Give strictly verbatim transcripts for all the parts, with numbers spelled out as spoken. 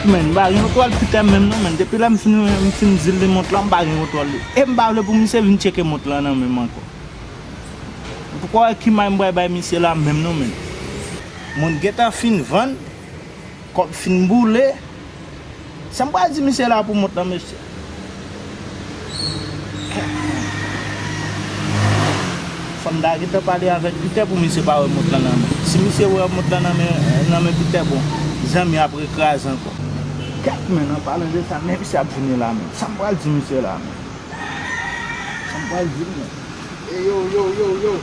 Men, m pa gen kontwòl Pitè menm non, men. Depi lè m fin, m fin di l li mont lan, m pa gen kontwòl li. E m pa vle pou misye vin tcheke mont lan nan men m ankò. Ou poko wè ki may m pral bay misye la menm non, men. Mont gentan fin vann, kòb fin boule. Sa m pral di misye la pou mont lan, mesye? Fò m ta gentan pale avèk Pitè pou misye pa wè mont lan nan men. Si misye wè mont lan nan men, nan men Pitè, bon, zanmi ap rekraze ankò. Kèt, men, an palan de sa, men misye ap vini la, men. Sa m pral di misye la, men? Sa m pral di l, men? E yo, yo, yo, yo.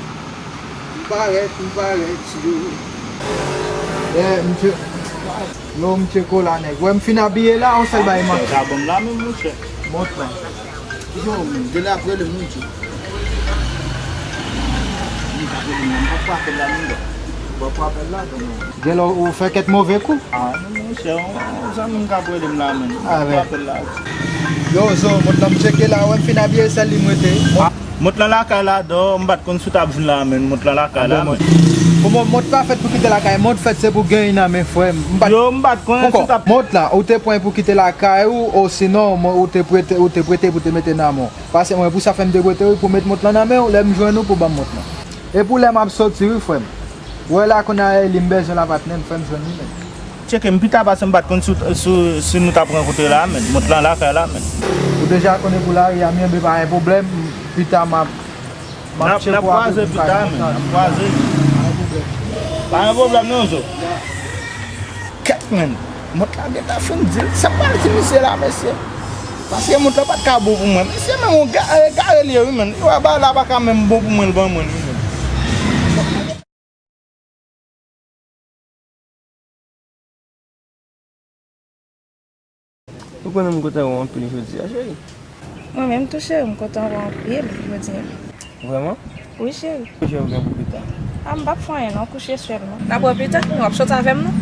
M parèt, m parèt, yo. Eh, misye. Yo, misye Kola nèg. Wè m fin abiye la, yon sèl bagay manke. Sa bon la menm, monchè. Mont lan. Yo, men, de la ap rele m wi, tchou. Li pa rele m, m pa pran apèl la, non. M pa pran apèl la, non. Genlè ou fè kèk move kou. Ah, non, monchè, yon zanmi m k ap rele m la, men. Ah, m pa pran apèl la. Yo, Zo, mont lan m tcheke la, wè m fin abiye, sèl li m rete. Mont lan lakay la, dò, m pa t konn si w t ap vin la, men. Mont lan lakay la, men. Kòman mont pa fèt pou kite lakay, mont fèt se pou genyen nan men frè m. M pa t... Yo, m pa t konnen si w t ap... Mont lan, ou te pran pou kite lakay ou, osinon, ou te prete, ou te prete pou te mete nan men w. Pase mwen, pou sa fè m te prete wi, pou met mont lan nan men w, lè m jwenn ou, pou ban m mont lan. E pou lè m ap soti wi, frè m. Ou wè la kounye a, e li m bezwen la, patnè m, fè m jwenn li, men. Tcheke m pita, pase m pa t konn si, si, si nou t ap rankontre la, men. Mont lan lakay la, men. Ou deja konnen pou lari a, men, men pa gen pwoblèm. Pita, m ap, m ap tcheke w apre pou m ka jwenn mont lan. N ap kwaze pita, men. N ap kwaze. Pa gen pwoblèm. Pa gen pwoblèm, non, Zo. Kèt, men. Mont la gentan fin di l. Sa m pral di misye la, mesye? Paske mont la pa t ka bon pou mwen. Mesye, men, yon ga-, egare l ye, wi, men. Li wè bagay la pa ka menm bon pou mwen, l ban mwen l, wi, men. Ou konnen m kontan wè w anpil jodi a, cheri. Mwen menm tou, cheri, m kontan wè w anpil jodi a. Vrèman? Wi, cheri. Ki pwojè ou gen pou pita? A, m p ap fè anyen, non, kouche sèlman. N ap wè pita, w ap soti avè m, non?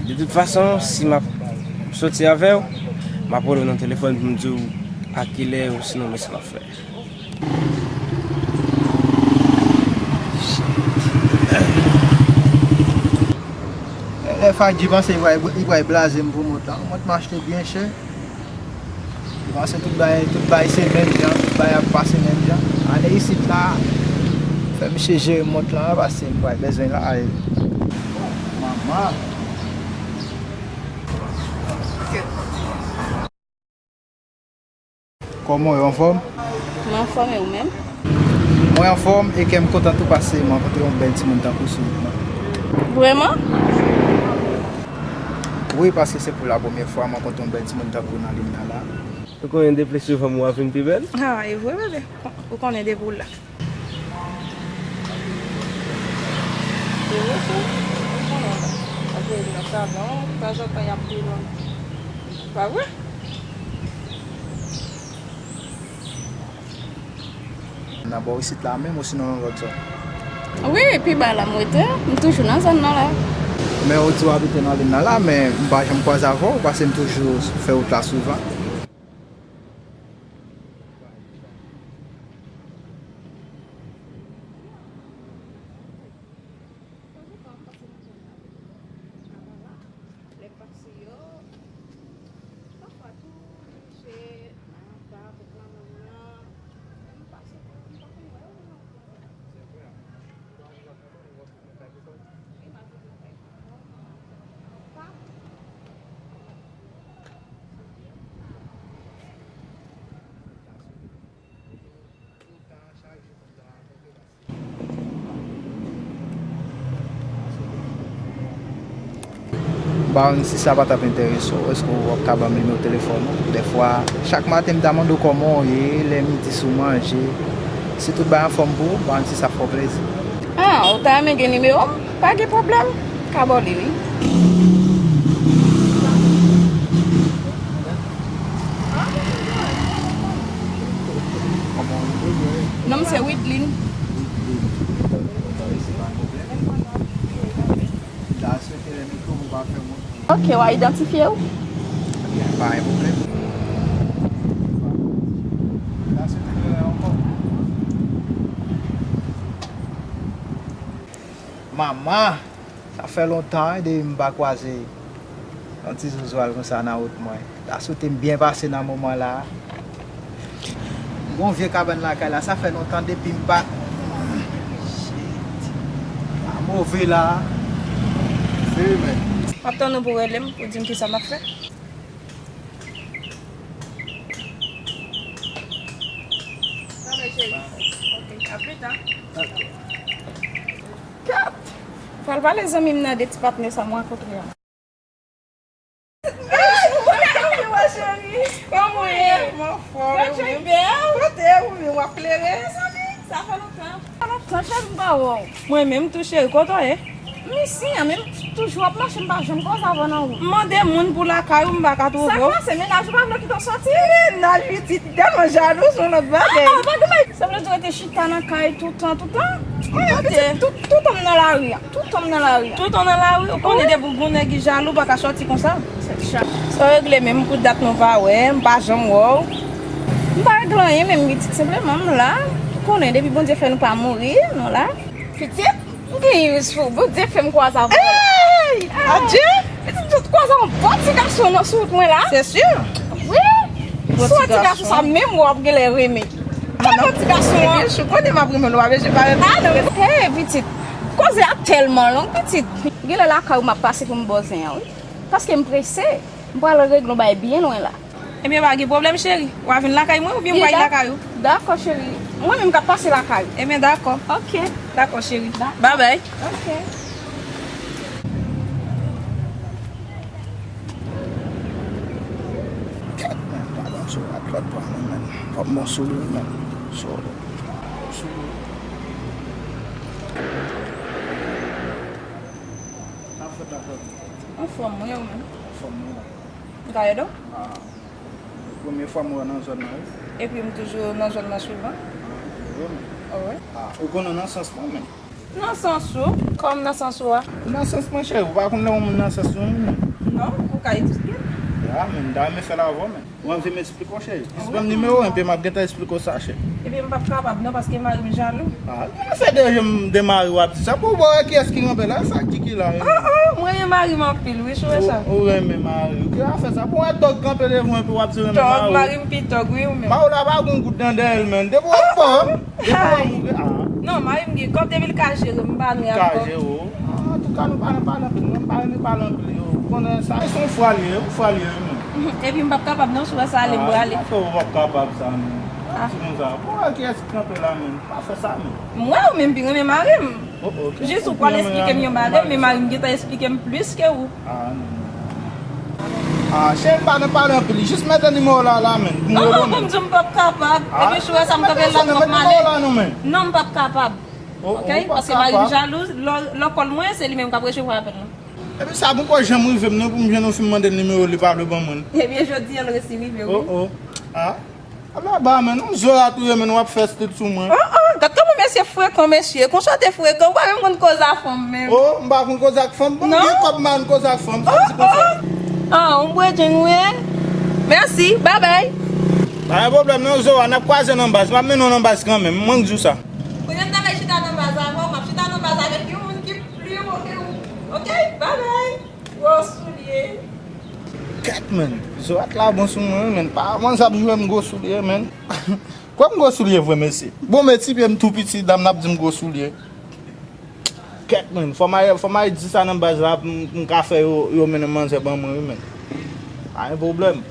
De tout fason, si m ap soti avè w, m ap rele w nan telefòn pou m di w a kilè, osinon men sa m ap fè. Lè Fadji panse li pral, li pral blaze m pou mont lan. Mont m achte byen chè. Li panse tout bagay, tout bagay se menm jan, tout bagay ap pase menm jan. Ale isit la, fè misye jere mont lan, paske m pral bezwen l ale. Manman. Kòman w ye, anfòm? Mwen anfòm, e ou menm? Mwen anfòm, e kè m kontan tou paske m rankontre yon bèl timoun tankou w sou wout mwen. Vrèman? Wi, paske se pou la premyè fwa m rankontre yon bèl timoun tankou w nan liy nan la. Ou konnen depi souvan mwen ap vin pi bèl? Ah, e vre, bebe. Ou konnen depi w la. E vre, cheri. Ou konnen, apre nan salon, tanzantan y ap pi lwen. Pa vre? Nan bò isit la menm, osinon nan lòt zòn? Wi, pi ba la m rete, m toujou nan zòn nan la. Men ou di w abite nan liy nan la, men m pa janm kwaze avè w, paske m toujou fè wout la souvan. Lè m pase yo, pafwa tou, m chè nan anba kot manman m nan, m pase tou, m pa konn wè yo non. Se vre, a. M pa konn wè yo non. Wi, m ap vin nan kay manman m, nan anba. M pa konn si sa pa t ap enterese w, èske w ap ka ban m nimewo telefòn ou? Dèfwa, chak maten m ta mande w kòman w ye, lè midi si w manje, si tout bagay anfòm pou ou, m pa konn si sa fè w plezi. Ah, ou ta renmen gen nimewo m? Pa gen pwoblèm, m ka ba w li, wi. Non m se Widline. Ok, w a idantifye w? Pa gen pwoblèm. Manman, sa fè lontan, wi, depi m pa kwaze Yon ti zouzwal konsa nan wout mwen. Ta swete m byen pase nan moman la. M gon vye kabann lakay la, sa fè lontan depi m pa. Shit. A move la. Move, men. M ap tann ou pou w rele m, pou di m kisa m ap fè. Sa va, cheri? Ok, a pli ta. Ok. Kat! Pral pale zanmi m nan de ti patnè sa m rankontre an. Kòman w ye? Mwen anfòm, e ou menm? Kote ou menm w ap klere? Sa fè lontan. Sa fè lontan, cheri, m pa wè w. Mwen menm tou, cheri, kote w ye? M isi a, men m toujou ap mache, m pa janm koze avè w nan wout. M mande moun pou lakay ou, m pa ka twouve w. Sa k pase? Mennaj ou pa vle kite w soti? Mennaj pitit, tèlman jalou, se yon lòt bagay. Ah, ah, pa gen bagay. Sa vle di w rete chita nan kay toutan, toutan? Mwen menm, pitit, tout, tout tan m nan lari a. Tout tan m nan lari a. Tout tan nan lari, ou konnen depi w gon nèg ki jalou, pa ka sòti konsa. Sa w regle menm pou dat nou pa wè, m pa janm wè w. M pa regle anyen menm pitit, senpleman m la. Ou konnen depi Bondye fè nou pa mouri, nou la. Pitit, m gen yus pou Bondye fè m kwaze avè w. Hey! Adye! Pitit, m sot kwaze yon bon ti gason nan sou wout mwen la. Se si. Wi. Bon ti gason sa menm w ap genlè renmen. Bon ti gason an. Ebyen, chou, kote m ap renmen w, w ap jesye parèt. Ah, non. Hey, pitit. Koze a tèlman long, pitit. Genlè lakay ou m ap pase pou m bò zen an, wi. Paske m prese. M pral regle yon bagay byen lwen la. Ebyen, pa gen pwoblèm, cheri. W a vin lakay mwen oubyen m pral lakay ou? Dakò, cheri. Mwen menm k ap pase lakay ou. Ebyen, dakò. Ok. Dakò, cheri. Babay. Ok. Kèt, men, pa bon sou rat lòt bò a non, men. Fò m bon sou li, men. So, bon sou li. Sa fèt la, frè m? Anfòm, wi, ou menm? Anfòm, wi. M ka ede w? Ah, premye fwa m wè w nan zòn nan, wi. Epi m toujou nan zòn nan souvan. Ah, vre, men? Wi. Ah, ou konnen nan sans mwen, men. Nan sans ou? Kòm nan sans ou a? Nan sans mwen, cheri, ou pa konn lè yon moun nan sans ou, men. Non, ou ka eksplike m. Ya, men, m ta renmen fè l avè w, men. Ou anvi m eksplike w, cheri? Jis ban m nimewo w, epi m ap gentan eksplike w sa, cheri. Epi m p ap kapab, non, paske mari m jalou. Ah, men fè de je m de mari w ap di sa. Pou w wè kiyès ki ranpe la, sa Kiki la, wi. Oh, oh, mwen renmen mari m anpil, wi, sou sa. Ou, ou renmen mari w. Ki afè sa? Pou w wè tòg kanpe devan w, epi w ap di renmen mari w. Tòg, mari m pi tòg, wi, ou menm. Mari w la pa gon goud nan dèyè l, men. Depi w fò. Ay. Non, mari m gen kòb, depi l ka jere m, m pa nwi ak kòb. Ka jere w. Ah, antouka, nou pa nan pale anpil, mwen m pa renmen pale anpil, yo. Ou konnen sa, se yon fwa l ye, yon fwa l ye, wi, men. Epi m p ap kapab non, sou sa ale m prale. Ah, ou p ap kapab sa, men. Ah. Ti moun sa, pou wè kiyès ki kanpe la, men. Pa fè sa, men. M wè ou menm pi renmen mari m. Oh, oh, jis ou pral eksplike m yon bagay, men mari m gentan eksplike m plis ke ou. Ah, non. Ah, cheri, m pa nan pale anpil. Jis mete nimewo w la, la, men. Pou m rele w, men. Pou m di w m p ap kapab. Epi si w wè sa m kanpe la, m p ap male. Non, m p ap kapab. Ok? Paske mari m jalou, lè, lè kòl mwen, se li menm k ap resevwa apèl lan. Epi sa poko janm rive m, non, pou m jwenn yon fi m mande l nimewo l, li pa vle ban mwen l. Ebyen, jodi a l resi rive w, wi. Oh, oh. Ah. Ala ba, men, yon zo a touye, men, w ap fè street sou mwen. Oh, oh, gad kòman mesye frekan, mesye. Konsa w te frekan, ou pa menm konn koze ak fanm menm. Oh, m pa konn koze ak fanm. Bon, m gen kòb, m pa konn koze ak fanm. Sa di konsa. Ah, yon bredjenn ou ye. Mèsi, babay. Pa gen pwoblèm, non, zo a, n ap kwaze nan baz. M ap mennen w nan baz kanmenm, mwen k di w sa. Kounye a m ta vle chita nan baz avè w, m ap chita nan baz avèk yon moun ki pli wo ke ou. Ok, babay. Gwo soulye. Kèt, men. Zorat la bon sou mwen, men. Pa kòmanse ap jwe m gwo soulye, men. Kwè m gwo soulye vre, mesye. Bon, men ti pye m tou piti, dam nan ap di m gwo soulye. Kèt, men. Fò m al, fò m al di sa nan baz la, m, m ka fè yo, yo mennen manzè ban mwen, wi, men. Pa gen pwoblèm.